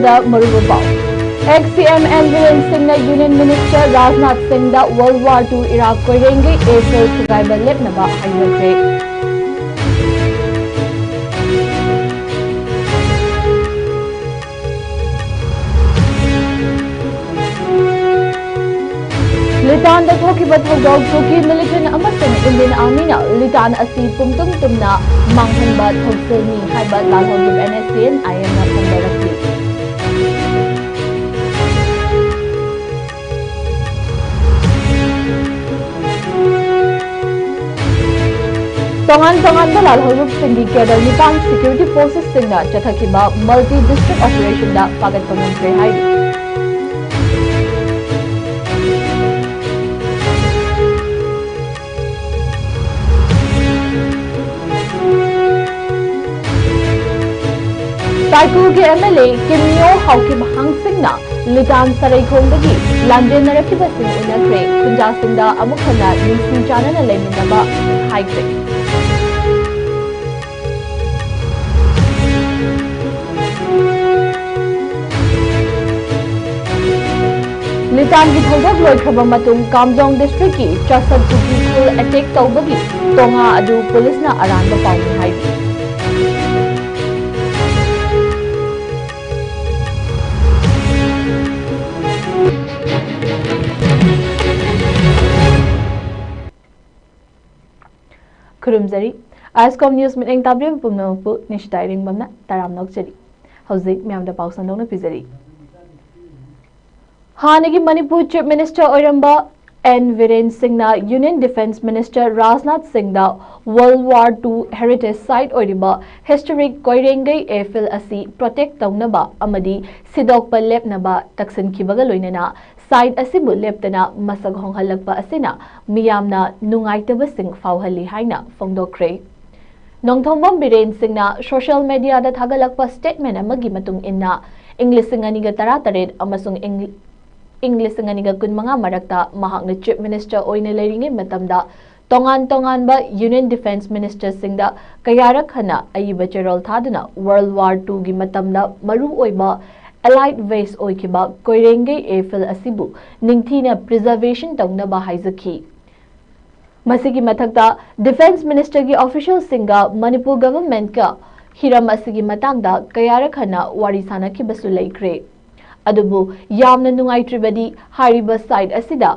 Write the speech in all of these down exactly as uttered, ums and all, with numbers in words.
ꯗ ꯃꯔꯨꯑꯣꯏꯕ ꯄꯥꯎ꯫ Ex C M N Biren Singh ꯅ Union Minister Rajnath Singh ꯗ World War Two Iraq ꯀꯣꯏꯔꯦꯡꯒꯩ airfield ꯊꯨꯒꯥꯏꯕ ꯂꯦꯞꯅꯕ ꯍꯥꯏꯖꯈ꯭ꯔꯦ꯫ ꯂꯤꯇꯥꯟꯗ ꯊꯣꯛꯈꯤꯕ ꯊꯧꯗꯣꯛ, ꯀꯨꯀꯤ militant ꯑꯃꯁꯨꯡ Indian Army ꯅ ꯂꯤꯇꯥꯟ ꯑꯁꯤ ꯄꯨꯝꯇꯨꯝ ꯇꯨꯝꯅ ꯃꯥꯡꯍꯟꯕ ꯊꯧꯁꯤꯜꯅꯤ ꯍꯥꯏꯕ ꯂꯥꯜꯍꯧꯂꯨꯞ N S C N I M ꯅ ꯐꯣꯡꯗꯣꯔꯛꯂꯤ꯫ ꯇꯣꯉꯥꯟ ꯇꯣꯉꯥꯟꯕ ꯂꯥꯜꯍꯧꯂꯨꯞꯁꯤꯡꯒꯤ cadre ꯅꯤꯄꯥꯟ security forces ꯁꯤꯡꯅ ꯆꯠꯊꯈꯤꯕ multi district operation ꯗ ꯐꯥꯒꯠꯄ ꯉꯝꯈ꯭ꯔꯦ ꯍꯥꯏꯔꯤ꯫ ꯇꯥꯏꯀꯨꯒꯤ M L A ꯀꯤꯝꯅꯤꯌꯣ ꯍꯥꯎꯀꯤꯞ ꯍꯥꯡꯁꯤꯡꯅ ꯂꯤꯇꯥꯟ ꯁꯔꯩꯈꯣꯡꯗꯒꯤ ꯂꯥꯟꯖꯦꯟꯅꯔꯛꯈꯤꯕꯁꯤꯡ ꯎꯅꯈ꯭ꯔꯦ, ꯈꯨꯟꯖꯥꯁꯤꯡꯗ ꯑꯃꯨꯛ ꯍꯟꯅ ꯅꯨꯡꯁꯤ ꯆꯥꯟꯅꯅ ꯂꯩꯃꯤꯟꯅꯕ ꯍꯥꯏꯈ꯭ꯔꯦ꯫ ꯂꯤꯇꯥꯟꯒꯤ ꯊꯧꯗꯣꯛ ꯂꯣꯏꯈ꯭ꯔꯕ ꯃꯇꯨꯡ ꯀꯥꯝꯖꯣꯡ district ꯀꯤ ꯆꯥꯁꯠ ꯀꯨꯀꯤ ꯈꯨꯜ attack ꯇꯧꯕꯒꯤ ꯇꯣꯉꯥ ꯑꯗꯨ ꯄꯨꯂꯤꯁꯅ ꯑꯔꯥꯟꯕ ꯄꯥꯎꯅꯤ ꯍꯥꯏꯔꯤ꯫ ꯈꯨꯔꯨꯝꯖꯔꯤ꯫ ISCOM News ꯃꯤꯠꯌꯦꯡ ꯇꯥꯕꯤꯔꯤꯕ ꯄꯨꯝꯅꯃꯛꯄꯨ ꯅꯤꯁꯤꯇꯥ ꯏꯔꯤꯡꯕꯝꯅ ꯇꯔꯥꯝꯅ ꯑꯣꯛꯆꯔꯤ꯫ ꯍꯧꯖꯤꯛ ꯃꯌꯥꯝꯗ ꯄꯥꯎ ꯁꯟꯗꯣꯛꯅ ꯄꯤꯖꯔꯤ꯫ ꯍꯥꯟꯅꯒꯤ ꯃꯅꯤꯄꯨꯔ Chief Minister ꯑꯣꯏꯔꯝꯕ N Biren Singh ꯅ Union Defence Minister Rajnath Singh ꯗ World War Two heritage site ꯑꯣꯏꯔꯤꯕ historic ꯀꯣꯏꯔꯦꯡꯒꯩ airfield ꯑꯁꯤ protect ꯇꯧꯅꯕ ꯑꯃꯗꯤ ꯁꯤꯗꯣꯛꯄ ꯂꯦꯞꯅꯕ ꯇꯛꯁꯤꯟꯈꯤꯕꯒ ꯂꯣꯏꯅꯅ site ꯑꯁꯤꯕꯨ ꯂꯦꯞꯇꯅ ꯃꯁꯛ ꯍꯣꯡꯍꯜꯂꯛꯄ ꯑꯁꯤꯅ ꯃꯤꯌꯥꯝꯅ ꯅꯨꯡꯉꯥꯏꯇꯕꯁꯤꯡ ꯐꯥꯎꯍꯜꯂꯤ ꯍꯥꯏꯅ ꯐꯣꯡꯗꯣꯛꯈ꯭ꯔꯦ꯫ ꯅꯣꯡꯊꯣꯝꯕꯝ ꯕꯤꯔꯦꯟ ꯁꯤꯡꯅ social media ꯗ ꯊꯥꯒꯠꯂꯛꯄ statement ꯑꯃꯒꯤ ꯃꯇꯨꯡ ꯏꯟꯅ, ꯏꯪ ꯂꯤꯁꯤꯡ ꯑꯅꯤꯒ ꯇꯔꯥꯇꯔꯦꯠ ꯑꯃꯁꯨꯡ ꯏꯪ, ꯏꯪ ꯂꯤꯁꯤꯡ ꯑꯅꯤꯒ ꯀꯨꯟꯃꯉꯥ ꯃꯔꯛꯇ ꯃꯍꯥꯛꯅ Chief Minister ꯑꯣꯏꯅ ꯂꯩꯔꯤꯉꯩ ꯃꯇꯝꯗ ꯇꯣꯉꯥꯟ ꯇꯣꯉꯥꯟꯕ Union Defence Minister ꯁꯤꯡꯗ ꯀꯌꯥꯔꯛ ꯍꯟꯅ ꯑꯏꯕ ꯆꯦꯔꯣꯜ ꯊꯥꯗꯨꯅ World War Two ꯒꯤ ꯃꯇꯝꯗ ꯃꯔꯨ ꯑꯣꯏꯕ allied waste ꯑꯣꯏꯈꯤꯕ ꯀꯣꯏꯔꯦꯡꯒꯩ airfield ꯑꯁꯤꯕꯨ ꯅꯤꯡꯊꯤꯅ preservation ꯇꯧꯅꯕ ꯍꯥꯏꯖꯈꯤ꯫ ꯃꯁꯤꯒꯤ ꯃꯊꯛꯇ Defence Minister ꯒꯤ official ꯁꯤꯡꯒ Manipur Government ꯀ ꯍꯤꯔꯝ ꯑꯁꯤꯒꯤ ꯃꯇꯥꯡꯗ ꯀꯌꯥꯔꯛ ꯍꯟꯅ ꯋꯥꯔꯤ ꯁꯥꯅꯈꯤꯕꯁꯨ ꯂꯩꯈ꯭ꯔꯦ꯫ ꯑꯗꯨꯕꯨ ꯌꯥꯝꯅ ꯅꯨꯡꯉꯥꯏꯇ꯭ꯔꯤꯕꯗꯤ ꯍꯥꯏꯔꯤꯕ site ꯑꯁꯤꯗ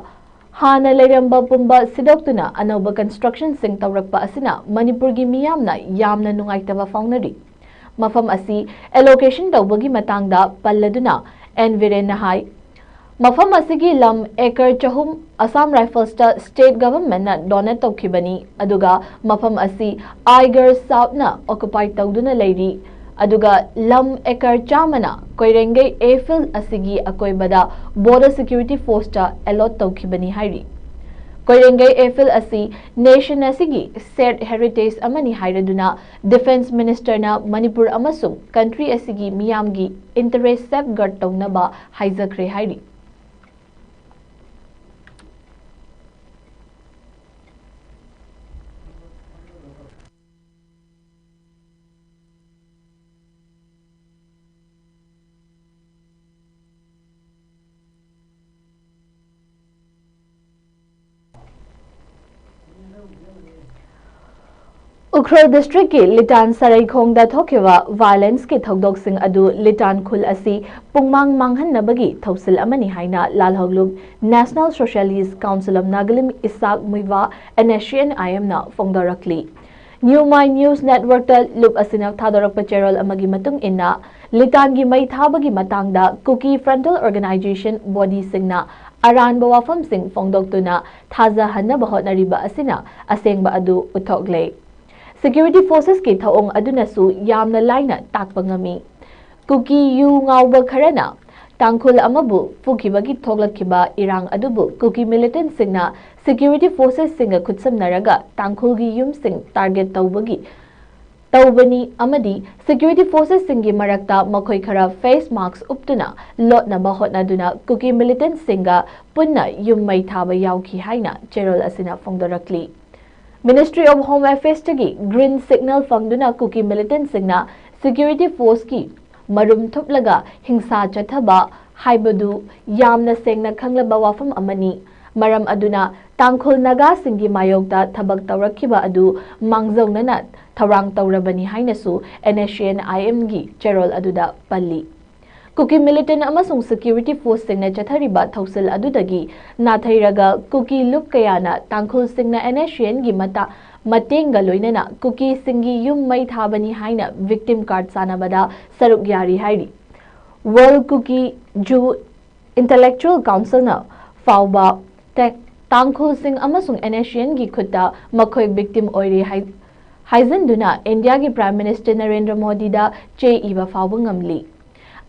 ꯍꯥꯟꯅ ꯂꯩꯔꯝꯕ ꯄꯨꯝꯕ ꯁꯤꯗꯣꯛꯇꯨꯅ ꯑꯅꯧꯕ construction ꯁꯤꯡ ꯇꯧꯔꯛꯄ ꯑꯁꯤꯅ ꯃꯅꯤꯄꯨꯔꯒꯤ ꯃꯤꯌꯥꯝꯅ ꯌꯥꯝꯅ ꯅꯨꯡꯉꯥꯏꯇꯕ ꯐꯥꯎꯅꯔꯤ꯫ ꯃꯐꯝ ꯑꯁꯤ allocation ꯇꯧꯕꯒꯤ ꯃꯇꯥꯡꯗ ꯄꯜꯂꯗꯨꯅ ꯑꯦꯟ ꯕꯤꯔꯦꯟꯅ ꯍꯥꯏ, ꯃꯐꯝ ꯑꯁꯤꯒꯤ ꯂꯝ acre ꯆꯍꯨꯝ Assam Rifles ꯇ state government ꯅ donate ꯇꯧꯈꯤꯕꯅꯤ, ꯑꯗꯨꯒ ꯃꯐꯝ ꯑꯁꯤ Aigar South ꯅ occupy ꯇꯧꯗꯨꯅ ꯂꯩꯔꯤ, ꯑꯗꯨꯒ ꯂꯝ acre ꯆꯥꯝꯃꯅ ꯀꯣꯏꯔꯦꯡꯒꯩ airfield ꯑꯁꯤꯒꯤ ꯑꯀꯣꯏꯕꯗ Border Security Force ꯇ allot ꯇꯧꯈꯤꯕꯅꯤ ꯍꯥꯏꯔꯤ꯫ ꯀꯣꯏꯔꯦꯡꯒꯩ airfield ꯑꯁꯤ nation ꯑꯁꯤꯒꯤ shared heritage ꯑꯃꯅꯤ ꯍꯥꯏꯔꯗꯨꯅ Defence Minister ꯅ ꯃꯅꯤꯄꯨꯔ ꯑꯃꯁꯨꯡ country ꯑꯁꯤꯒꯤ ꯃꯤꯌꯥꯝꯒꯤ interest safeguard ꯇꯧꯅꯕ ꯍꯥꯏꯖꯈ꯭ꯔꯦ ꯍꯥꯏꯔꯤ꯫ ꯎꯈ꯭ꯔꯨꯜ district ꯀꯤ ꯂꯤꯇꯥꯟ ꯁꯔꯩꯈꯣꯡꯗ ꯊꯣꯛꯈꯤꯕ violence ꯀꯤ ꯊꯧꯗꯣꯛꯁꯤꯡ ꯑꯗꯨ ꯂꯤꯇꯥꯟ ꯈꯨꯜ ꯑꯁꯤ ꯄꯨꯡꯃꯥꯡ ꯃꯥꯡꯍꯟꯅꯕꯒꯤ ꯊꯧꯁꯤꯜ ꯑꯃꯅꯤ ꯍꯥꯏꯅ ꯂꯥꯜꯍꯧꯂꯨꯞ National Socialist Council of Nagalim Isaac ꯃꯨꯏꯋꯥ N S C N I M ꯅ ꯐꯣꯡꯗꯣꯔꯛꯂꯤ꯫ New Mind News Network ꯇ ꯂꯨꯞ ꯑꯁꯤꯅ ꯊꯥꯗꯣꯔꯛꯄ ꯆꯦꯔꯣꯜ ꯑꯃꯒꯤ ꯃꯇꯨꯡ ꯏꯟꯅ, ꯂꯤꯇꯥꯟꯒꯤ ꯃꯩ ꯊꯥꯕꯒꯤ ꯃꯇꯥꯡꯗ ꯀꯨꯀꯤ frontal organisation body ꯁꯤꯡꯅ ꯑꯔꯥꯟꯕ ꯋꯥꯐꯝꯁꯤꯡ ꯐꯣꯡꯗꯣꯛꯇꯨꯅ ꯊꯥꯖꯍꯟꯅꯕ ꯍꯣꯠꯅꯔꯤꯕ ꯑꯁꯤꯅ ꯑꯁꯦꯡꯕ ꯑꯗꯨ ꯎꯠꯊꯣꯛꯂꯦ꯫ Security forces ꯀꯤ ꯊꯧꯑꯣꯡ ꯑꯗꯨꯅꯁꯨ ꯌꯥꯝꯅ ꯂꯥꯏꯅ ꯇꯥꯛꯄ ꯉꯝꯃꯤ꯫ ꯀꯨꯀꯤ ꯌꯨ ꯉꯥꯎꯕ ꯈꯔꯅ ꯇꯥꯡꯈꯨꯜ ꯑꯃꯕꯨ ꯐꯨꯈꯤꯕꯒꯤ ꯊꯣꯛꯂꯛꯈꯤꯕ ꯏꯔꯥꯡ ꯑꯗꯨꯕꯨ ꯀꯨꯀꯤ militant ꯁꯤꯡꯅ security forces ꯁꯤꯡꯒ ꯈꯨꯠꯁꯝꯅꯔꯒ ꯇꯥꯡꯈꯨꯜꯒꯤ ꯌꯨꯝꯁꯤꯡ target ꯇꯧꯕꯒꯤ ꯇꯧꯕꯅꯤ ꯑꯃꯗꯤ security forces ꯁꯤꯡꯒꯤ ꯃꯔꯛꯇ ꯃꯈꯣꯏ ꯈꯔ face mask ꯎꯞꯇꯨꯅ ꯂꯣꯠꯅꯕ ꯍꯣꯠꯅꯗꯨꯅ ꯀꯨꯀꯤ militant ꯁꯤꯡꯒ ꯄꯨꯟꯅ ꯌꯨꯝ ꯃꯩ ꯊꯥꯕ ꯌꯥꯎꯈꯤ ꯍꯥꯏꯅ ꯆꯦꯔꯣꯜ ꯑꯁꯤꯅ ꯐꯣꯡꯗꯣꯔꯛꯂꯤ꯫ Ministry of Home Affairs ꯇꯒꯤ green signal ꯐꯪꯗꯨꯅ ꯀꯨꯀꯤ militant ꯁꯤꯡꯅ security force ꯀꯤ ꯃꯔꯨꯝ ꯊꯨꯞꯂꯒ ꯍꯤꯡꯁꯥ ꯆꯠꯊꯕ ꯍꯥꯏꯕꯗꯨ ꯌꯥꯝꯅ ꯁꯦꯡꯅ ꯈꯪꯂꯕ ꯋꯥꯐꯝ ꯑꯃꯅꯤ꯫ ꯃꯔꯝ ꯑꯗꯨꯅ ꯇꯥꯡꯈꯨꯜ ꯅꯥꯒꯥꯁꯤꯡꯒꯤ ꯃꯥꯌꯣꯛꯇ ꯊꯕꯛ ꯇꯧꯔꯛꯈꯤꯕ ꯑꯗꯨ ꯃꯥꯡꯖꯧꯅꯅ ꯊꯧꯔꯥꯡ ꯇꯧꯔꯕꯅꯤ ꯍꯥꯏꯅꯁꯨ NSCN-IMꯒꯤ ꯆꯦꯔꯣꯜ ꯑꯗꯨꯗ ꯄꯜꯂꯤ꯫ ꯀꯨꯀꯤ ꯃꯤꯂꯤꯇꯦꯟ ꯑꯃꯁꯨꯡ ꯁꯦꯀ꯭ꯌꯨꯔꯤꯇꯤ ꯐꯣꯔꯁꯁꯤꯡꯅ ꯆꯠꯊꯔꯤꯕ ꯊꯧꯁꯤꯜ ꯑꯗꯨꯗꯒꯤ ꯅꯥꯊꯩꯔꯒ ꯀꯨꯀꯤ ꯂꯨꯞ ꯀꯌꯥꯅ ꯇꯥꯡꯈꯨꯜꯁꯤꯡꯅ NSCNꯒꯤ ꯃꯇꯥ-, ꯃꯇꯦꯡꯒ ꯂꯣꯏꯅꯅ ꯀꯨꯀꯤꯁꯤꯡꯒꯤ ꯌꯨꯝ ꯃꯩ ꯊꯥꯕꯅꯤ ꯍꯥꯏꯅ ꯚꯤꯛꯇꯤꯝ ꯀꯥꯔꯗ ꯁꯥꯟꯅꯕꯗ ꯁꯔꯨꯛ ꯌꯥꯔꯤ ꯍꯥꯏꯔꯤ꯫ ꯋꯥꯔꯜ ꯀꯨꯀꯤ ꯖꯨ ꯏꯟꯇꯦꯂꯦꯛꯆꯨꯋꯦꯜ ꯀꯥꯎꯟꯁꯤꯜꯅ ꯐꯥꯎꯕ ꯇꯦ-, ꯇꯥꯡꯈꯨꯜꯁꯤꯡ ꯑꯃꯁꯨꯡ NSCNꯒꯤ ꯈꯨꯠꯇ ꯃꯈꯣꯏ ꯚꯤꯛꯇꯤꯝ ꯑꯣꯏꯔꯦ ꯍꯥꯏ-, ꯍꯥꯏꯖꯤꯟꯗꯨꯅ ꯏꯟꯗꯤꯌꯥꯒꯤ ꯄ꯭ꯔꯥꯏꯝ ꯃꯤꯅꯤꯁꯇꯔ ꯅꯔꯦꯟꯗ꯭ꯔ ꯃꯣꯗꯤꯗ ꯆꯦ ꯏꯕ ꯐꯥꯎꯕ ꯉꯝꯂꯤ꯫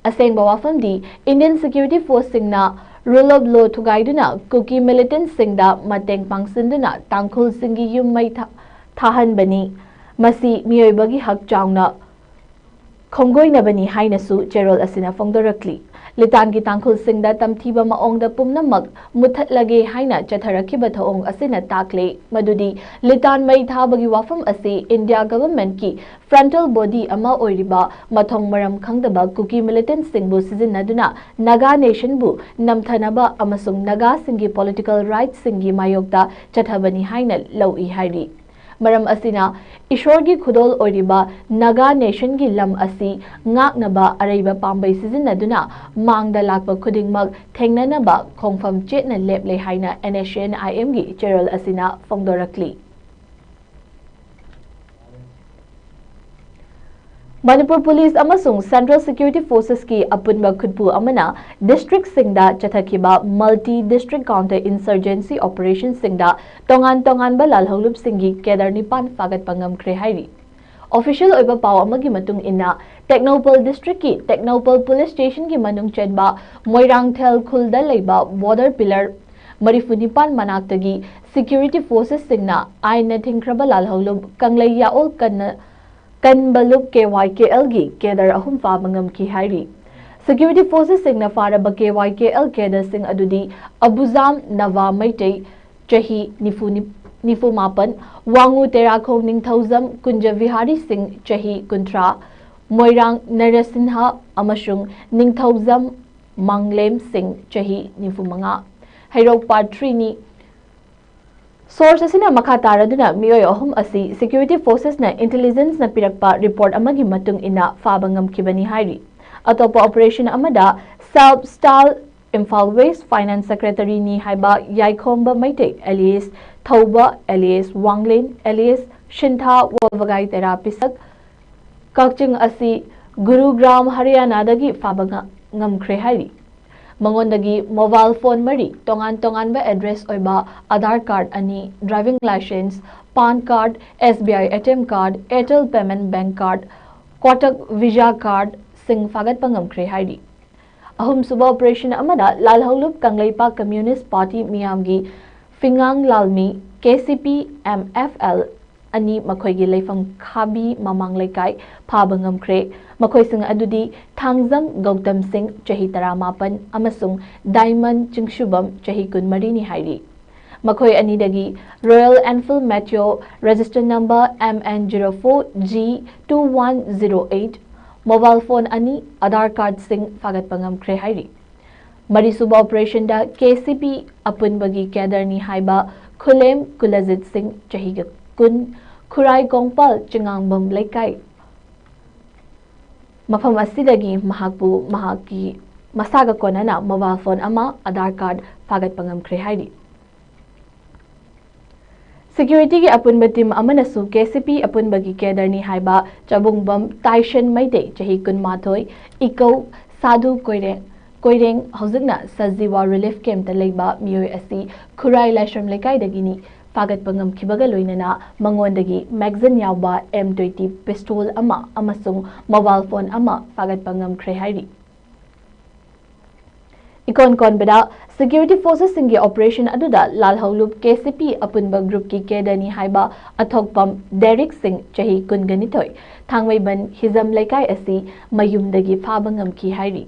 ꯑꯁꯦꯡꯕ ꯋꯥꯐꯝꯗꯤ ꯏꯟꯗꯤꯌꯟ ꯁꯦꯀ꯭ꯌꯨꯔꯤꯇꯤ ꯐꯣꯔꯁꯁꯤꯡꯅ rule of law ꯊꯨꯒꯥꯏꯗꯨꯅ ꯀꯨꯀꯤ ꯃꯤꯂꯤꯇꯦꯟꯠꯁꯤꯡꯗ ꯃꯇꯦꯡ ꯄꯥꯡꯁꯤꯟꯗꯨꯅ ꯇꯥꯡꯈꯨꯜꯁꯤꯡꯒꯤ ꯌꯨꯝ ꯃꯩ ꯊꯥ-, ꯊꯥꯍꯟꯕꯅꯤ꯫ ꯃꯁꯤ ꯃꯤꯑꯣꯏꯕꯒꯤ ꯍꯛ ꯆꯥꯎꯅ ꯈꯣꯡꯒꯣꯏꯅꯕꯅꯤ ꯍꯥꯏꯅꯁꯨ ꯆꯦꯔꯣꯜ ꯑꯁꯤꯅ ꯐꯣꯡꯗꯣꯔꯛꯂꯤ꯫ ꯂꯤꯇꯥꯟꯒꯤ ꯇꯥꯡꯈꯨꯜꯁꯤꯡꯗ ꯇꯝꯊꯤꯕ ꯃꯑꯣꯡꯗ ꯄꯨꯝꯅꯃꯛ ꯃꯨꯠꯊꯠꯂꯒꯦ ꯍꯥꯏꯅ ꯆꯠꯊꯔꯛꯈꯤꯕ ꯊꯧꯑꯣꯡ ꯑꯁꯤꯅ ꯇꯥꯛꯂꯦ ꯃꯗꯨꯗꯤ ꯂꯤꯇꯥꯟ ꯃꯩ ꯊꯥꯕꯒꯤ ꯋꯥꯐꯝ ꯑꯁꯤ ꯏꯟꯗꯤꯌꯥ ꯒꯚꯔꯟꯃꯦꯟꯠꯀꯤ ꯐ꯭ꯔꯟꯇꯦꯜ ꯕꯣꯗꯤ ꯑꯃ ꯑꯣꯏꯔꯤꯕ ꯃꯊꯣꯡ ꯃꯔꯝ ꯈꯪꯗꯕ ꯀꯨꯀꯤ ꯃꯤꯂꯤꯇꯦꯟꯠꯁꯤꯡꯕꯨ ꯁꯤꯖꯤꯟꯅꯗꯨꯅ ꯅꯥꯒꯥ ꯅꯦꯁꯟꯕꯨ ꯅꯝꯊꯅꯕ ꯑꯃꯁꯨꯡ ꯅꯥꯒꯥꯁꯤꯡꯒꯤ ꯄꯣꯂꯤꯇꯤꯀꯦꯜ ꯔꯥꯏꯠꯁꯤꯡꯒꯤ ꯃꯥꯌꯣꯛꯇ ꯆꯠꯊꯕꯅꯤ ꯍꯥꯏꯅ ꯂꯧꯏ ꯍꯥꯏꯔꯤ꯫ ꯃꯔꯝ ꯑꯁꯤꯅ ꯏꯁꯣꯔꯒꯤ ꯈꯨꯗꯣꯜ ꯑꯣꯏꯔꯤꯕ ꯅꯥꯒꯥ ꯅꯦꯁꯟꯒꯤ ꯂꯝ ꯑꯁꯤ ꯉꯥꯛꯅꯕ ꯑꯔꯩꯕ ꯄꯥꯝꯕꯩ ꯁꯤꯖꯤꯟꯅꯗꯨꯅ ꯃꯥꯡꯗ ꯂꯥꯛꯄ ꯈꯨꯗꯤꯡꯃꯛ ꯊꯦꯡꯅꯅꯕ ꯈꯣꯡꯐꯝ ꯆꯦꯠꯅ ꯂꯦꯞꯂꯦ ꯍꯥꯏꯅ NSCN-IMꯒꯤ ꯆꯦꯔꯣꯜ ꯑꯁꯤꯅ ꯐꯣꯡꯗꯣꯔꯛꯂꯤ꯫ ꯃꯅꯤꯄꯨꯔ ꯄꯨꯂꯤꯁ ꯑꯃꯁꯨꯡ ꯁꯦꯟꯇ꯭ꯔꯦꯜ ꯁꯦꯀ꯭ꯌꯨꯔꯤꯇꯤ ꯐꯣꯔꯁꯦꯁꯀꯤ ꯑꯄꯨꯟꯕ ꯈꯨꯠꯄꯨ ꯑꯃꯅ ꯗꯤꯁꯇ꯭ꯔꯤꯛꯁꯤꯡꯗ ꯆꯠꯊꯈꯤꯕ ꯃꯜꯇꯤ ꯗꯤꯁꯇ꯭ꯔꯤꯛ ꯀꯥꯎꯟꯇꯔ ꯏꯟꯁꯔꯖꯦꯟꯁꯤ ꯑꯣꯄꯔꯦꯁꯟꯁꯤꯡꯗ ꯇꯣꯉꯥꯟ ꯇꯣꯉꯥꯟꯕ ꯂꯥꯜꯍꯧꯂꯨꯞꯁꯤꯡꯒꯤ ꯀꯦꯗꯔ ꯅꯤꯄꯥꯟ ꯐꯥꯒꯠꯄ ꯉꯝꯈ꯭ꯔꯦ ꯍꯥꯏꯔꯤ꯫ ꯑꯣꯐꯤꯁꯤꯌꯦꯜ ꯑꯣꯏꯕ ꯄꯥꯎ ꯑꯃꯒꯤ ꯃꯇꯨꯡ ꯏꯟꯅ, ꯇꯦꯡꯅꯧꯄꯜ ꯗꯤꯁꯇ꯭ꯔꯤꯛꯀꯤ ꯇꯦꯡꯅꯧꯄꯜ ꯄꯨꯂꯤꯁ ꯁ꯭ꯇꯦꯁꯟꯒꯤ ꯃꯅꯨꯡ ꯆꯟꯕ ꯃꯣꯏꯔꯥꯡꯊꯦꯜ ꯈꯨꯜꯗ ꯂꯩꯕ ꯕꯣꯔꯗꯔ ꯄꯤꯂꯔ ꯃꯔꯤꯐꯨ ꯅꯤꯄꯥꯟ ꯃꯅꯥꯛꯇꯒꯤ ꯁꯦꯀ꯭ꯌꯨꯔꯤꯇꯤ ꯐꯣꯔꯁꯦꯁꯁꯤꯡꯅ ꯑꯥꯏꯟꯅ ꯊꯤꯡꯈ꯭ꯔꯕ ꯂꯥꯜꯍꯧꯂꯨꯞ ꯀꯪꯂꯩ ꯌꯥꯑꯣꯜ ꯀꯟꯅ ꯀꯟꯕ ꯂꯨꯞ KYKLꯒꯤ ꯀꯦꯗꯔ ꯑꯍꯨꯝ ꯐꯥꯕ ꯉꯝꯈꯤ ꯍꯥꯏꯔꯤ꯫ ꯁꯦꯀ꯭ꯌꯨꯔꯤꯇꯤ ꯐꯣꯔꯁꯦꯁꯁꯤꯡꯅ ꯐꯥꯔꯕ KYKL ꯀꯦꯗꯔꯁꯤꯡ ꯑꯗꯨꯗꯤ ꯑꯕꯨꯖꯥꯝ ꯅꯚꯥ ꯃꯩꯇꯩ, ꯆꯍꯤ ꯅꯤꯐꯨ, ꯅꯤꯐꯨ ꯃꯥꯄꯟ, ꯋꯥꯉꯨ ꯇꯦꯔꯥꯈꯣꯡ ꯅꯤꯡꯊꯧꯖꯝ ꯀꯨꯟꯖ ꯕꯤꯍꯥꯔꯤ ꯁꯤꯡ, ꯆꯍꯤ ꯀꯨꯟꯊ꯭ꯔꯥ, ꯃꯣꯏꯔꯥꯡ ꯅꯔꯁꯤꯟꯍ ꯑꯃꯁꯨꯡ ꯅꯤꯡꯊꯧꯖꯝ ꯃꯥꯡꯂꯦꯝ ꯁꯤꯡ, ꯆꯍꯤ ꯅꯤꯐꯨ ꯃꯉꯥ꯫ ꯍꯩꯔꯣꯛ ꯄꯥꯔꯠ ꯊ꯭ꯔꯤꯅꯤ꯫ ꯁꯣꯔꯁ ꯑꯁꯤꯅ ꯃꯈꯥ ꯇꯥꯔꯗꯨꯅ ꯃꯤꯑꯣꯏ ꯑꯍꯨꯝ ꯑꯁꯤ ꯁꯦꯀ꯭ꯌꯨꯔꯤꯇꯤ ꯐꯣꯔꯁꯦꯁꯅ ꯏꯟꯇꯦꯂꯤꯖꯦꯟꯁꯅ ꯄꯤꯔꯛꯄ ꯔꯤꯄꯣꯔꯠ ꯑꯃꯒꯤ ꯃꯇꯨꯡ ꯏꯟꯅ ꯐꯥꯕ ꯉꯝꯈꯤꯕꯅꯤ ꯍꯥꯏꯔꯤ꯫ ꯑꯇꯣꯞꯄ ꯑꯣꯄꯔꯦꯁꯟ ꯑꯃꯗ ꯁꯕ ꯁ꯭ꯇꯥꯜ ꯏꯝꯐꯥꯜ ꯋꯦꯁ ꯐꯥꯏꯅꯥꯟꯁ ꯁꯦꯀ꯭ꯔꯦꯇꯔꯤꯅꯤ ꯍꯥꯏꯕ ꯌꯥꯏꯈꯣꯝꯕ ꯃꯩꯇꯩ ꯑꯦꯂꯤꯌꯁ ꯊꯧꯕ ꯑꯦꯂꯤꯌꯁ ꯋꯥꯡꯂꯦꯟ ꯑꯦꯂꯤꯌꯁ ꯁꯤꯟꯊꯥ ꯋꯥꯕꯒꯥꯏ ꯇꯦꯔꯥ ꯄꯤꯁꯛ ꯀꯛꯆꯤꯡ ꯑꯁꯤ ꯒꯨꯔꯨꯒ꯭ꯔꯥꯝ ꯍꯔꯤꯌꯥꯅꯥꯗꯒꯤ ꯐꯥꯕ ꯉ-, ꯉꯝꯈ꯭ꯔꯦ ꯍꯥꯏꯔꯤ꯫ ꯃꯉꯣꯟꯗꯒꯤ ꯃꯣꯕꯥꯏꯜ ꯐꯣꯟ ꯃꯔꯤ, ꯇꯣꯉꯥꯟ ꯇꯣꯉꯥꯟꯕ ꯑꯦꯗ꯭ꯔꯦꯁ ꯑꯣꯏꯕ ꯑꯥꯙꯥꯔ ꯀꯥꯔꯗ ꯑꯅꯤ, driving licence, PAN card, S B I A T M card, Airtel payment bank card, Kotak Visa ꯀꯥꯔꯗꯁꯤꯡ ꯐꯥꯒꯠꯄ ꯉꯝꯈ꯭ꯔꯦ ꯍꯥꯏꯔꯤ꯫ ꯑꯍꯨꯝꯁꯨꯕ ꯑꯣꯄꯔꯦꯁꯟ ꯑꯃꯗ ꯂꯥꯜꯍꯧꯂꯨꯞ ꯀꯪꯂꯩꯄꯥꯛ ꯀꯝꯃ꯭ꯌꯨꯅꯤꯁ꯭ꯠ ꯄꯥꯔꯇꯤ ꯃꯤꯌꯥꯝꯒꯤ ꯐꯤꯉꯥꯡ ꯂꯥꯜꯃꯤ, K C P M F L, ꯑꯅꯤ ꯃꯈꯣꯏꯒꯤ ꯂꯩꯐꯝ ꯈꯥꯕꯤ ꯃꯃꯥꯡ ꯂꯩꯀꯥꯏ ꯐꯥꯕ ꯉꯝꯈ꯭ꯔꯦ꯫ ꯃꯈꯣꯏꯁꯤꯡ ꯑꯗꯨꯗꯤ ꯊꯥꯡꯖꯝ ꯒꯧꯇꯝ ꯁꯤꯡ, ꯆꯍꯤ ꯇꯔꯥꯃꯥꯄꯟ, ꯑꯃꯁꯨꯡ ꯗꯥꯏꯃꯟ ꯆꯤꯡꯁꯨꯕꯝ, ꯆꯍꯤ ꯀꯨꯟꯃꯔꯤꯅꯤ ꯍꯥꯏꯔꯤ꯫ ꯃꯈꯣꯏ ꯑꯅꯤꯗꯒꯤ royal Enfield meteor register number M N zero four G two one zero eight, mobile phone ꯑꯅꯤ, ꯑꯥꯙꯥꯔ ꯀꯥꯔꯗꯁꯤꯡ ꯐꯥꯒꯠꯄ ꯉꯝꯈ꯭ꯔꯦ ꯍꯥꯏꯔꯤ꯫ ꯃꯔꯤꯁꯨꯕ ꯑꯣꯄꯔꯦꯁꯟꯗ ꯀꯦ ꯁꯤ ꯄꯤ ꯑꯄꯨꯟꯕꯒꯤ ꯀꯦꯗꯔꯅꯤ ꯍꯥꯏꯕ ꯈꯨꯂꯦꯝ ꯀꯨꯂꯖꯤꯠ ꯁꯤꯡ, ꯆꯍꯤꯒ ꯀꯨꯟ, ꯈꯨꯔꯥꯏ ꯀꯣꯡꯄꯥꯜ ꯆꯤꯉꯥꯡꯕꯝ ꯂꯩꯀꯥꯏ, ꯃꯐꯝ ꯑꯁꯤꯗꯒꯤ ꯃꯍꯥꯛꯄꯨ ꯃꯍꯥꯛꯀꯤ ꯃꯁꯥꯒ ꯀꯣꯟꯅꯅ ꯃꯣꯕꯥꯏꯜ ꯐꯣꯟ ꯑꯃ, ꯑꯥꯙꯥꯔ ꯀꯥꯔꯗ ꯐꯥꯒꯠꯄ ꯉꯝꯈ꯭ꯔꯦ ꯍꯥꯏꯔꯤ꯫ ꯁꯦꯀ꯭ꯌꯨꯔꯤꯇꯤꯒꯤ ꯑꯄꯨꯟꯕ ꯇꯤꯝ ꯑꯃꯅꯁꯨ ꯀꯦ ꯁꯤ ꯄꯤ ꯑꯄꯨꯟꯕꯒꯤ ꯀꯦꯗꯔꯅꯤ ꯍꯥꯏꯕ ꯆꯕꯨꯡꯕꯝ ꯇꯥꯏꯁꯟ ꯃꯩꯇꯩ, ꯆꯍꯤ ꯀꯨꯟꯃꯥꯊꯣꯏ, ꯏꯀꯧ ꯁꯥꯗꯨ ꯀꯣꯏꯔꯦꯡ, ꯀꯣꯏꯔꯦꯡ, ꯍꯧꯖꯤꯛꯅ ꯁꯖꯤꯋꯥ ꯔꯤꯂꯤꯐ ꯀꯦꯝꯞꯇ ꯂꯩꯕ ꯃꯤꯑꯣꯏ ꯑꯁꯤ ꯈꯨꯔꯥꯏ ꯂꯥꯏꯁ꯭ꯔꯝ ꯂꯩꯀꯥꯏꯗꯒꯤꯅꯤ ꯐꯥꯒꯠꯄ ꯉꯝꯈꯤꯕꯒ ꯂꯣꯏꯅꯅ ꯃꯉꯣꯟꯗꯒꯤ ꯃꯦꯒꯥꯖꯤꯟ ꯌꯥꯎꯕ ꯑꯦꯝ ꯇ꯭ꯋꯦꯟꯇꯤ ꯄꯤꯁꯇꯣꯜ ꯑꯃ ꯑꯃꯁꯨꯡ ꯃꯣꯕꯥꯏꯜ ꯐꯣꯟ ꯑꯃ ꯐꯥꯒꯠꯄ ꯉꯝꯈ꯭ꯔꯦ ꯍꯥꯏꯔꯤ꯫ ꯏꯀꯣꯟ ꯀꯣꯟꯕꯗ, ꯁꯦꯀ꯭ꯌꯨꯔꯤꯇꯤ ꯐꯣꯔꯁꯦꯁꯁꯤꯡꯒꯤ ꯑꯣꯄꯔꯦꯁꯟ ꯑꯗꯨꯗ ꯂꯥꯜꯍꯧꯂꯨꯞ ꯀꯦ ꯁꯤ ꯄꯤ ꯑꯄꯨꯟꯕ ꯒ꯭ꯔꯨꯞꯀꯤ ꯀꯦꯗꯔꯅꯤ ꯍꯥꯏꯕ ꯑꯊꯣꯛꯄꯝ ꯗꯦꯔꯤꯛ ꯁꯤꯡ, ꯆꯍꯤ ꯀꯨꯟꯒ ꯅꯤꯊꯣꯏ, ꯊꯥꯡꯃꯩꯕꯟ ꯍꯤꯖꯝ ꯂꯩꯀꯥꯏ ꯑꯁꯤ ꯃꯌꯨꯝꯗꯒꯤ ꯐꯥꯕ ꯉꯝꯈꯤ ꯍꯥꯏꯔꯤ꯫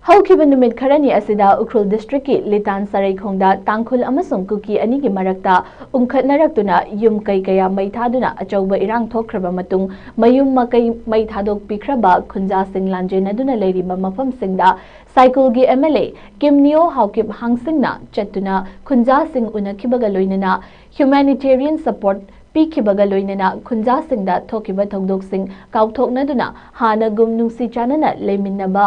ꯍꯧꯈꯤꯕ ꯅꯨꯃꯤꯠ ꯈꯔꯅꯤ ꯑꯁꯤꯗ ꯎꯈ꯭ꯔꯨꯜ ꯗꯤꯁꯇ꯭ꯔꯤꯛꯀꯤ ꯂꯤꯇꯥꯟ ꯁꯔꯩꯈꯣꯡꯗ ꯇꯥꯡꯈꯨꯜ ꯑꯃꯁꯨꯡ ꯀꯨꯀꯤ ꯑꯅꯤꯒꯤ ꯃꯔꯛꯇ ꯎꯪꯈꯠꯅꯔꯛꯇꯨꯅ ꯌꯨꯝ ꯀꯩ ꯀꯌꯥ ꯃꯩ ꯊꯥꯗꯨꯅ ꯑꯆꯧꯕ ꯏꯔꯥꯡ ꯊꯣꯛꯈ꯭ꯔꯕ ꯃꯇꯨꯡ, ꯃꯌꯨꯝ ꯃꯀꯩ ꯃꯩ ꯊꯥꯗꯣꯛꯄꯤꯈ꯭ꯔꯕ ꯈꯨꯟꯖꯥꯁꯤꯡ ꯂꯥꯟꯖꯦꯟꯅꯗꯨꯅ ꯂꯩꯔꯤꯕ ꯃꯐꯝꯁꯤꯡꯗ ꯁꯥꯏꯀꯨꯜꯒꯤ ꯑꯦꯝ ꯑꯦꯜ ꯑꯦ ꯀꯤꯝꯅꯤꯌꯣ ꯍꯥꯎꯀꯤꯞ ꯍꯥꯡꯁꯤꯡꯅ ꯆꯠꯇꯨꯅ ꯈꯨꯟꯖꯥꯁꯤꯡ ꯎꯅꯈꯤꯕꯒ ꯂꯣꯏꯅꯅ humanitarian support ꯄꯤꯈꯤꯕꯒ ꯂꯣꯏꯅꯅ ꯈꯨꯟꯖꯥꯁꯤꯡꯗ ꯊꯣꯛꯈꯤꯕ ꯊꯧꯗꯣꯛꯁꯤꯡ ꯀꯥꯎꯊꯣꯛꯅꯗꯨꯅ ꯍꯥꯟꯅꯒꯨꯝ ꯅꯨꯡꯁꯤ ꯆꯥꯟꯅꯅ ꯂꯩꯃꯤꯟꯅꯕ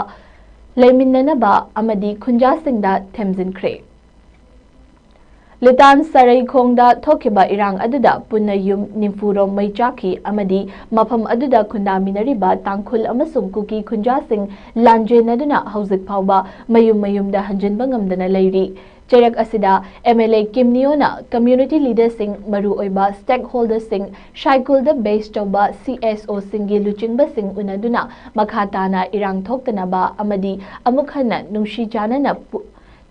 ꯂꯩꯃꯤꯟꯅꯅꯕ ꯑꯃꯗꯤ ꯈꯨꯟꯖꯥꯁꯤꯡꯗ ꯊꯦꯝꯖꯤꯟꯈ꯭ꯔꯦ꯫ ꯂꯤꯇꯥꯟ ꯁꯔꯩꯈꯣꯡꯗ ꯊꯣꯛꯈꯤꯕ ꯏꯔꯥꯡ ꯑꯗꯨꯗ ꯄꯨꯟꯅ ꯌꯨꯝ ꯅꯤꯐꯨ ꯔꯣꯝ ꯃꯩ ꯆꯥꯈꯤ ꯑꯃꯗꯤ ꯃꯐꯝ ꯑꯗꯨꯗ ꯈꯨꯟꯗꯥꯃꯤꯟꯅꯔꯤꯕ ꯇꯥꯡꯈꯨꯜ ꯑꯃꯁꯨꯡ ꯀꯨꯀꯤ ꯈꯨꯟꯖꯥꯁꯤꯡ ꯂꯥꯟꯖꯦꯟꯅꯗꯨꯅ ꯍꯧꯖꯤꯛ ꯐꯥꯎꯕ ꯃꯌꯨꯝ ꯃꯌꯨꯝꯗ ꯍꯟꯖꯤꯟꯕ ꯉꯝꯗꯅ ꯂꯩꯔꯤ꯫ ꯆꯩꯔꯛ ꯑꯁꯤꯗ ꯑꯦꯝ ꯑꯦꯜ ꯑꯦ ꯀꯤꯝꯅꯤꯌꯣꯅ community leaderꯁꯤꯡ, ꯃꯔꯨꯑꯣꯏꯕ stakeholderꯁꯤꯡ, ꯁꯥꯏꯀꯨꯜꯗ base ꯇꯧꯕ ꯁꯤ ꯑꯦꯁ ꯑꯣꯁꯤꯡꯒꯤ ꯂꯨꯆꯤꯡꯕꯁꯤꯡ ꯎꯅꯗꯨꯅ ꯃꯈꯥ ꯇꯥꯅ ꯏꯔꯥꯡ ꯊꯣꯛꯇꯅꯕ ꯑꯃꯗꯤ ꯑꯃꯨꯛ ꯍꯟꯅ ꯅꯨꯡꯁꯤ ꯆꯥꯟꯅꯅ ꯄꯨ-,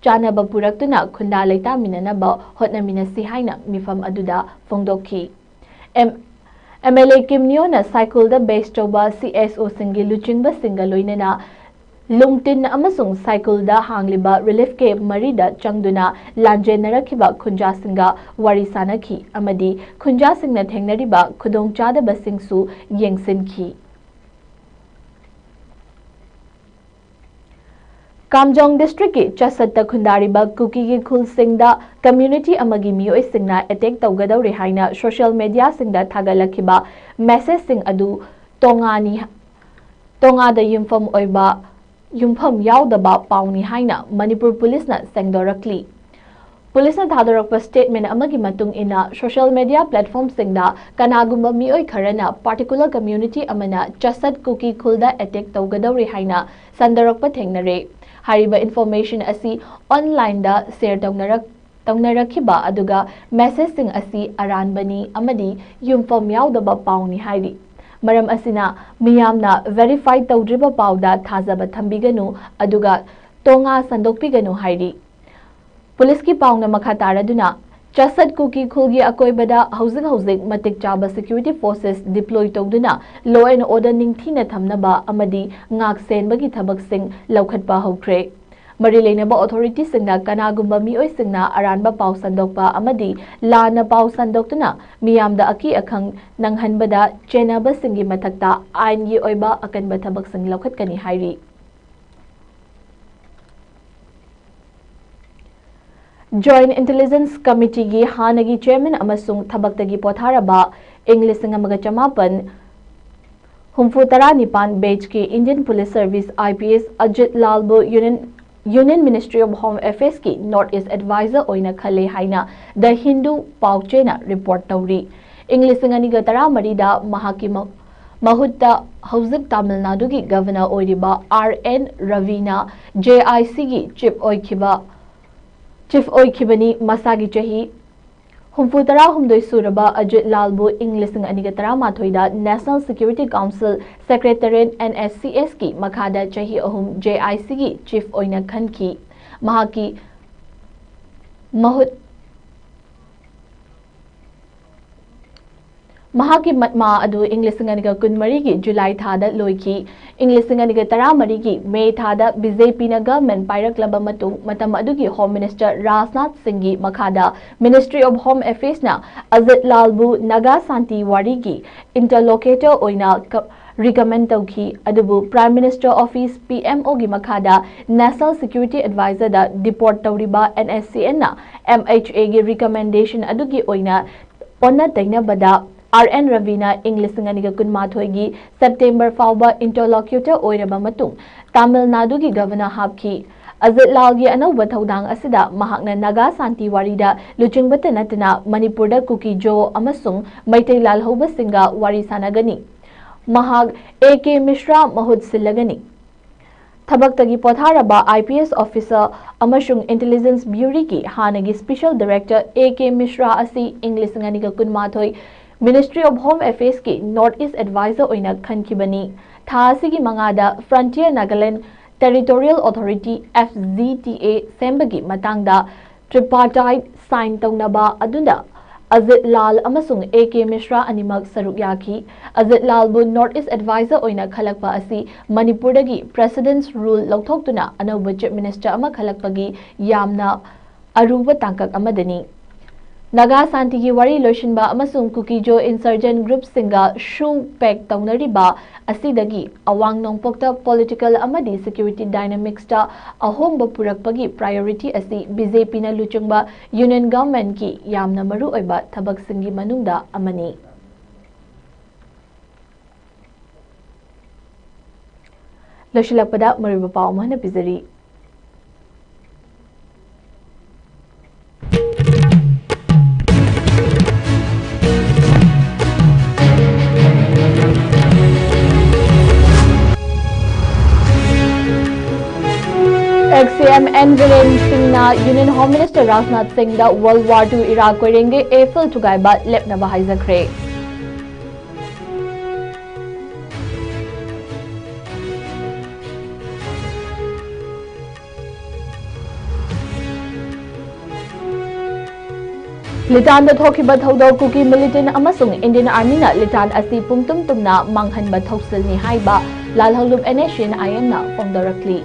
ꯆꯥꯟꯅꯕ ꯄꯨꯔꯛꯇꯨꯅ ꯈꯨꯟꯗꯥ ꯂꯩꯇꯥꯃꯤꯟꯅꯅꯕ ꯍꯣꯠꯅꯃꯤꯟꯅꯁꯤ ꯍꯥꯏꯅ ꯃꯤꯐꯝ ꯑꯗꯨꯗ ꯐꯣꯡꯗꯣꯛꯈꯤ꯫ ꯑꯦꯝ-, ꯑꯦꯝ ꯑꯦꯜ ꯑꯦ ꯀꯤꯝꯅꯤꯌꯣꯅ ꯁꯥꯏꯀꯨꯜꯗ base ꯇꯧꯕ ꯁꯤ ꯑꯦꯁ ꯑꯣꯁꯤꯡꯒꯤ ꯂꯨꯆꯤꯡꯕꯁꯤꯡꯒ ꯂꯣꯏꯅꯅ ꯂꯨꯡꯇꯤꯟ ꯑꯃꯁꯨꯡ ꯁꯥꯏꯀꯨꯜꯗ ꯍꯥꯡꯂꯤꯕ relief camp ꯃꯔꯤꯗ ꯆꯪꯗꯨꯅ ꯂꯥꯟꯖꯦꯟꯅꯔꯛꯈꯤꯕ ꯈꯨꯟꯖꯥꯁꯤꯡꯒ ꯋꯥꯔꯤ ꯁꯥꯅꯈꯤ ꯑꯃꯗꯤ ꯈꯨꯟꯖꯥꯁꯤꯡꯅ ꯊꯦꯡꯅꯔꯤꯕ ꯈꯨꯗꯣꯡꯆꯥꯗꯕꯁꯤꯡꯁꯨ ꯌꯦꯡꯁꯤꯟꯈꯤ꯫ ꯀꯥꯝꯖꯣꯡ ꯗꯤꯁꯇ꯭ꯔꯤꯛꯀꯤ ꯆꯁꯠꯇ ꯈꯨꯟꯗꯥꯔꯤꯕ ꯀꯨꯀꯤꯒꯤ ꯈꯨꯜꯁꯤꯡꯗ community ꯑꯃꯒꯤ ꯃꯤꯑꯣꯏꯁꯤꯡꯅ attack ꯇꯧꯒꯗꯧꯔꯦ ꯍꯥꯏꯅ social mediaꯁꯤꯡꯗ ꯊꯥꯒꯠꯂꯛꯈꯤꯕ messageꯁꯤꯡ ꯑꯗꯨ ꯇꯣꯉꯥꯅꯤ, ꯇꯣꯉꯥꯗ ꯌꯨꯝꯐꯝ ꯑꯣꯏꯕ, ꯌꯨꯝꯐꯝ ꯌꯥꯎꯗꯕ ꯄꯥꯎꯅꯤ ꯍꯥꯏꯅ ꯃꯅꯤꯄꯨꯔ ꯄꯨꯂꯤꯁꯅ ꯁꯦꯡꯗꯣꯔꯛꯂꯤ꯫ ꯄꯨꯂꯤꯁꯅ ꯊꯥꯗꯣꯔꯛꯄ statement ꯑꯃꯒꯤ ꯃꯇꯨꯡ ꯏꯟꯅ, social media platformꯁꯤꯡꯗ ꯀꯅꯥꯒꯨꯝꯕ ꯃꯤꯑꯣꯏ ꯈꯔꯅ particular community ꯑꯃꯅ ꯆꯁꯠ ꯀꯨꯀꯤ ꯈꯨꯜꯗ attack ꯇꯧꯒꯗꯧꯔꯦ ꯍꯥꯏꯅ ꯁꯟꯗꯣꯔꯛꯄ ꯊꯦꯡꯅꯔꯦ꯫ ꯍꯥꯏꯔꯤꯕ information ꯑꯁꯤ onlineꯗ share ꯇꯧꯅꯔꯛ-, ꯇꯧꯅꯔꯛꯈꯤꯕ ꯑꯗꯨꯒ messageꯁꯤꯡ ꯑꯁꯤ ꯑꯔꯥꯟꯕꯅꯤ ꯑꯃꯗꯤ ꯌꯨꯝꯐꯝ ꯌꯥꯎꯗꯕ ꯄꯥꯎꯅꯤ ꯍꯥꯏꯔꯤ꯫ ꯃꯔꯝ ꯑꯁꯤꯅ ꯃꯤꯌꯥꯝꯅ verify ꯇꯧꯗ꯭ꯔꯤꯕ ꯄꯥꯎꯗ ꯊꯥꯖꯕ ꯊꯝꯕꯤꯒꯅꯨ ꯑꯗꯨꯒ ꯇꯣꯉꯥ ꯁꯟꯗꯣꯛꯄꯤꯒꯅꯨ ꯍꯥꯏꯔꯤ꯫ ꯄꯨꯂꯤꯁꯀꯤ ꯄꯥꯎꯅ ꯃꯈꯥ ꯇꯥꯔꯗꯨꯅ, ꯆꯥꯁꯠ ꯀꯨꯀꯤ ꯈꯨꯜꯒꯤ ꯑꯀꯣꯏꯕꯗ ꯍꯧꯖꯤꯛ ꯍꯧꯖꯤꯛ ꯃꯇꯤꯛ ꯆꯥꯕ security forces deploy ꯇꯧꯗꯨꯅ law and order ꯅꯤꯡꯊꯤꯅ ꯊꯝꯅꯕ ꯑꯃꯗꯤ ꯉꯥꯛ ꯁꯦꯟꯕꯒꯤ ꯊꯕꯛꯁꯤꯡ ꯂꯧꯈꯠꯄ ꯍꯧꯈ꯭ꯔꯦ꯫ ꯃꯔꯤ ꯂꯩꯅꯕ authority ꯁꯤꯡꯅ ꯀꯅꯥꯒꯨꯝꯕ ꯃꯤꯑꯣꯏꯁꯤꯡꯅ ꯑꯔꯥꯟꯕ ꯄꯥꯎ ꯁꯟꯗꯣꯛꯄ ꯑꯃꯗꯤ ꯂꯥꯟꯅ ꯄꯥꯎ ꯁꯟꯗꯣꯛꯇꯨꯅ ꯃꯤꯌꯥꯝꯗ ꯑꯀꯤ ꯑꯈꯪ ꯅꯪꯍꯟꯕꯗ ꯆꯦꯟꯅꯕꯁꯤꯡꯒꯤ ꯃꯊꯛꯇ ꯑꯥꯏꯟꯒꯤ ꯑꯣꯏꯕ ꯑꯀꯟꯕ ꯊꯕꯛꯁꯤꯡ ꯂꯧꯈꯠꯀꯅꯤ ꯍꯥꯏꯔꯤ꯫ Joint Intelligence Committee ꯒꯤ ꯍꯥꯟꯅꯒꯤ chairman ꯑꯃꯁꯨꯡ ꯊꯕꯛꯇꯒꯤ ꯄꯣꯊꯥꯔꯕ ꯏꯪ ꯂꯤꯁꯤꯡ ꯑꯃꯒ ꯆꯃꯥꯄꯟ ꯍꯨꯝꯐꯨ ꯇꯔꯥ ꯅꯤꯄꯥꯟ batch ꯀꯤ Indian Police Service I P S Ajit ꯂꯥꯜꯕꯨ Union, Union Ministry of Home Affairs ꯀꯤ North East Advisor ꯑꯣꯏꯅ ꯈꯜꯂꯦ ꯍꯥꯏꯅ The Hindu ꯄꯥꯎꯆꯦꯅ report ꯇꯧꯔꯤ꯫ ꯏꯪ ꯂꯤꯁꯤꯡ ꯑꯅꯤꯒ ꯇꯔꯥꯃꯔꯤꯗ ꯃꯍꯥꯛꯀꯤ ꯃ-, ꯃꯍꯨꯠꯇ ꯍꯧꯖꯤꯛ ꯇꯥꯃꯤꯜ ꯅꯥꯗꯨꯒꯤ Governor ꯑꯣꯏꯔꯤꯕ R N ꯔꯕꯤꯅ J I C ꯒꯤ chief ꯑꯣꯏꯈꯤꯕ, chief ꯑꯣꯏꯈꯤꯕꯅꯤ꯫ ꯃꯁꯥꯒꯤ ꯆꯍꯤ ꯍꯨꯝꯐꯨ ꯇꯔꯥꯍꯨꯝꯗꯣꯏ ꯁꯨꯔꯕ ꯑꯖꯤꯠ ꯂꯥꯜꯕꯨ ꯏꯪ ꯂꯤꯁꯤꯡ ꯑꯅꯤꯒ ꯇꯔꯥꯃꯥꯊꯣꯏꯗ National Security Council Secretariat N S C S ꯀꯤ ꯃꯈꯥꯗ ꯆꯍꯤ ꯑꯍꯨꯝ J I C ꯒꯤ chief ꯑꯣꯏꯅ ꯈꯟꯈꯤ꯫ ꯃꯍꯥꯛꯀꯤ ꯃꯍꯨꯠ, ꯃꯍꯥꯛꯀꯤ ꯃꯠꯃꯥ ꯑꯗꯨ ꯏꯪ ꯂꯤꯁꯤꯡ ꯑꯅꯤꯒ ꯀꯨꯟꯃꯔꯤꯒꯤ July ꯊꯥꯗ ꯂꯣꯏꯈꯤ꯫ ꯏꯪ ꯂꯤꯁꯤꯡ ꯑꯅꯤꯒ ꯇꯔꯥꯃꯔꯤꯒꯤ May ꯊꯥꯗ B J P ꯅ government ꯄꯥꯏꯔꯛꯂꯕ ꯃꯇꯨꯡ, ꯃꯇꯝ ꯑꯗꯨꯒꯤ Home Minister ꯔꯥꯖꯅꯥꯊ ꯁꯤꯡꯒꯤ ꯃꯈꯥꯗ Ministry of Home Affairs ꯅ ꯑꯖꯤꯠ ꯂꯥꯜꯕꯨ ꯅꯥꯒꯥ ꯁꯥꯟꯇꯤ ꯋꯥꯔꯤꯒꯤ interlocutor ꯑꯣꯏꯅ ꯀ-, recommend ꯇꯧꯈꯤ, ꯑꯗꯨꯕꯨ Prime Minister Office, P M O ꯒꯤ ꯃꯈꯥꯗ National Security Advisor ꯗ deport ꯇꯧꯔꯤꯕ N S C N ꯅ M H A ꯒꯤ recommendation ꯑꯗꯨꯒꯤ ꯑꯣꯏꯅ ꯑꯣꯟꯅ ꯇꯩꯅꯕꯗ R N ꯔꯕꯤꯅ ꯏꯪ ꯂꯤꯁꯤꯡ ꯑꯅꯤꯒ ꯀꯨꯟꯃꯥꯊꯣꯏꯒꯤ September ꯐꯥꯎꯕ interlocutor ꯑꯣꯏꯔꯕ ꯃꯇꯨꯡ ꯇꯥꯃꯤꯜ ꯅꯥꯗꯨꯒꯤ Governor ꯍꯥꯞꯈꯤ꯫ ꯑꯖꯤꯠ ꯂꯥꯜꯒꯤ ꯑꯅꯧꯕ ꯊꯧꯗꯥꯡ ꯑꯁꯤꯗ ꯃꯍꯥꯛꯅ ꯅꯥꯒꯥ ꯁꯥꯟꯇꯤ ꯋꯥꯔꯤꯗ ꯂꯨꯆꯤꯡꯕꯇ ꯅꯠꯇꯅ ꯃꯅꯤꯄꯨꯔꯗ ꯀꯨꯀꯤ ꯖꯣ ꯑꯃꯁꯨꯡ ꯃꯩꯇꯩ ꯂꯥꯜꯍꯧꯕꯁꯤꯡꯒ ꯋꯥꯔꯤ ꯁꯥꯟꯅꯒꯅꯤ꯫ ꯃꯍꯥꯛ A K ꯃꯤꯁ꯭ꯔꯥ ꯃꯍꯨꯠ ꯁꯤꯜꯂꯒꯅꯤ꯫ ꯊꯕꯛꯇꯒꯤ ꯄꯣꯊꯥꯔꯕ I P S officer ꯑꯃꯁꯨꯡ Intelligence Bureau ꯒꯤ ꯍꯥꯟꯅꯒꯤ Special Director A K ꯃꯤꯁ꯭ꯔꯥ ꯑꯁꯤ ꯏꯪ ꯂꯤꯁꯤꯡ ꯑꯅꯤꯒ ꯀꯨꯟꯃꯥꯊꯣꯏ Ministry of Home Affairs ꯀꯤ North East Advisor ꯑꯣꯏꯅ ꯈꯟꯈꯤꯕꯅꯤ꯫ ꯊꯥ ꯑꯁꯤꯒꯤ ꯃꯉꯥꯗ Frontier Nagaland Territorial Authority, F Z T A, ꯁꯦꯝꯕꯒꯤ ꯃꯇꯥꯡꯗ Tripartite sign ꯇꯧꯅꯕ ꯑꯗꯨꯗ ꯑꯖꯤꯠ ꯂꯥꯜ ꯑꯃꯁꯨꯡ ꯑꯦ ꯀꯦ ꯃꯤꯁ꯭ꯔꯥ ꯑꯅꯤꯃꯛ ꯁꯔꯨꯛ ꯌꯥꯈꯤ꯫ ꯑꯖꯤꯠ ꯂꯥꯜꯕꯨ North East Advisor ꯑꯣꯏꯅ ꯈꯜꯂꯛꯄ ꯑꯁꯤ ꯃꯅꯤꯄꯨꯔꯗꯒꯤ President's Rule ꯂꯧꯊꯣꯛꯇꯨꯅ ꯑꯅꯧꯕ Chief Minister ꯑꯃ ꯈꯜꯂꯛꯄꯒꯤ ꯌꯥꯝꯅ ꯑꯔꯨꯕ ꯇꯥꯡꯀꯛ ꯑꯃꯗꯅꯤ꯫ ꯅꯥꯒꯥ ꯁꯥꯟꯇꯤꯒꯤ ꯋꯥꯔꯤ ꯂꯣꯏꯁꯤꯟꯕ ꯑꯃꯁꯨꯡ ꯀꯨꯀꯤꯖꯣ insurgent groupꯁꯤꯡꯒ shoe pact ꯇꯧꯅꯔꯤꯕ ꯑꯁꯤꯗꯒꯤ ꯑꯋꯥꯡ ꯅꯣꯡꯄꯣꯛꯇ political ꯑꯃꯗꯤ security dynamicsꯇ ꯑꯍꯣꯡꯕ ꯄꯨꯔꯛꯄꯒꯤ priority ꯑꯁꯤ BJPꯅ ꯂꯨꯆꯤꯡꯕ Union Governmentꯀꯤ ꯌꯥꯝꯅ ꯃꯔꯨꯑꯣꯏꯕ ꯊꯕꯛꯁꯤꯡꯒꯤ ꯃꯅꯨꯡꯗ ꯑꯃꯅꯤ꯫ ꯂꯣꯏꯁꯤꯜꯂꯛꯄꯗ ꯃꯔꯨꯑꯣꯏꯕ ꯄꯥꯎ ꯑꯃ ꯍꯟꯅ ꯄꯤꯖꯔꯤ꯫ Ex-CM N ꯕꯤꯔꯦꯟ ꯁꯤꯡꯅ Union Home Minister ꯔꯥꯖꯅꯥꯊ ꯁꯤꯡꯗ World War Two Iraq ꯀꯣꯏꯔꯦꯡꯒꯩ ꯑꯦꯐꯤꯜ ꯊꯨꯒꯥꯏꯕ ꯂꯦꯞꯅꯕ ꯍꯥꯏꯖꯈ꯭ꯔꯦ꯫ ꯂꯤꯇꯥꯟꯗ ꯊꯣꯛꯈꯤꯕ ꯊꯧꯗꯣꯛ ꯀꯨꯀꯤ militant ꯑꯃꯁꯨꯡ Indian Armyꯅ ꯂꯤꯇꯥꯟ ꯑꯁꯤ ꯄꯨꯡꯇꯨꯝ ꯇꯨꯝꯅ ꯃꯥꯡꯍꯟꯕ ꯊꯧꯁꯤꯜꯅꯤ ꯍꯥꯏꯕ ꯂꯥꯜꯍꯧꯂꯨꯞ NSCN-IMꯅ ꯐꯣꯡꯗꯣꯔꯛꯂꯤ꯫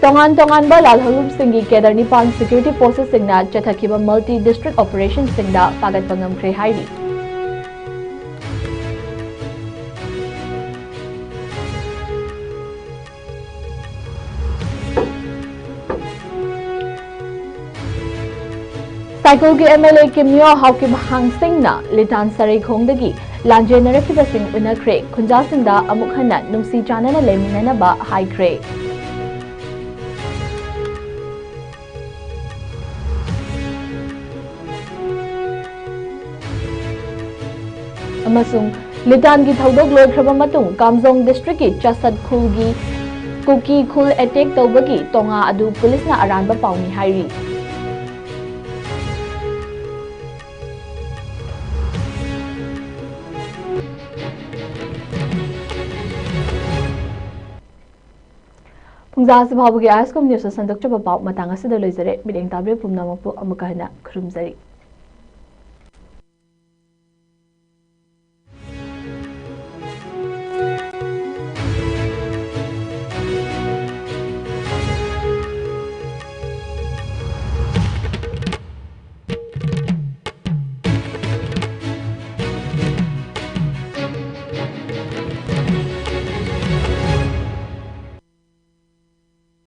ꯇꯣꯉꯥꯟ ꯇꯣꯉꯥꯟꯕ ꯂꯥꯜꯍꯧꯂꯨꯞꯁꯤꯡꯒꯤ cadre ꯅꯤꯄꯥꯟ security forcesꯁꯤꯡꯅ ꯆꯠꯊꯈꯤꯕ multi district operationꯁꯤꯡꯗ ꯐꯥꯒꯠꯄ ꯉꯝꯈ꯭ꯔꯦ ꯍꯥꯏꯔꯤ꯫ ꯁꯥꯏꯀꯨꯜꯒꯤ MLA ꯀꯤꯝꯌꯣ ꯍꯥꯎꯀꯤꯝ ꯍꯥꯡꯁꯤꯡꯅ ꯂꯤꯇꯥꯟ ꯁꯔꯩꯈꯣꯡꯗꯒꯤ ꯂꯥꯟꯖꯦꯟꯅꯔꯛꯈꯤꯕꯁꯤꯡ ꯎꯅꯈ꯭ꯔꯦ, ꯈꯨꯟꯖꯥꯁꯤꯡꯗ ꯑꯃꯨꯛ ꯍꯟꯅ ꯅꯨꯡꯁꯤ ꯆꯥꯟꯅꯅ ꯂꯩꯃꯤꯟꯅꯅꯕ ꯍꯥꯏꯈ꯭ꯔꯦ꯫ ꯑꯃꯁꯨꯡ ꯂꯤꯇꯥꯟꯒꯤ ꯊꯧꯗꯣꯛ ꯂꯣꯏꯈ꯭ꯔꯕ ꯃꯇꯨꯡ ꯀꯥꯝꯖꯣꯡ districtꯀꯤ ꯆꯁꯠ ꯈꯨꯜꯒꯤ ꯀꯨꯀꯤ ꯈꯨꯜ attack ꯇꯧꯕꯒꯤ ꯇꯣꯉꯥ ꯑꯗꯨ ꯄꯨꯂꯤꯁꯅ ꯑꯔꯥꯟꯕ ꯄꯥꯎꯅꯤ ꯍꯥꯏꯔꯤ꯫ ꯄꯨꯡꯖꯥꯁꯤ ꯐꯥꯎꯕꯒꯤ ꯑꯥꯏ ꯑꯦꯁ ꯀꯣꯝ ꯅ꯭ꯌꯨꯁꯇ ꯁꯟꯗꯣꯛꯆꯕ ꯄꯥꯎ ꯃꯇꯥꯡ ꯑꯁꯤꯗ ꯂꯣꯏꯖꯔꯦ꯫ ꯃꯤꯠꯌꯦꯡ ꯇꯥꯕꯤꯕ ꯄꯨꯝꯅꯃꯛꯄꯨ ꯑꯃꯨꯛꯀ ꯍꯟꯅ ꯈꯨꯔꯨꯝꯖꯔꯤ꯫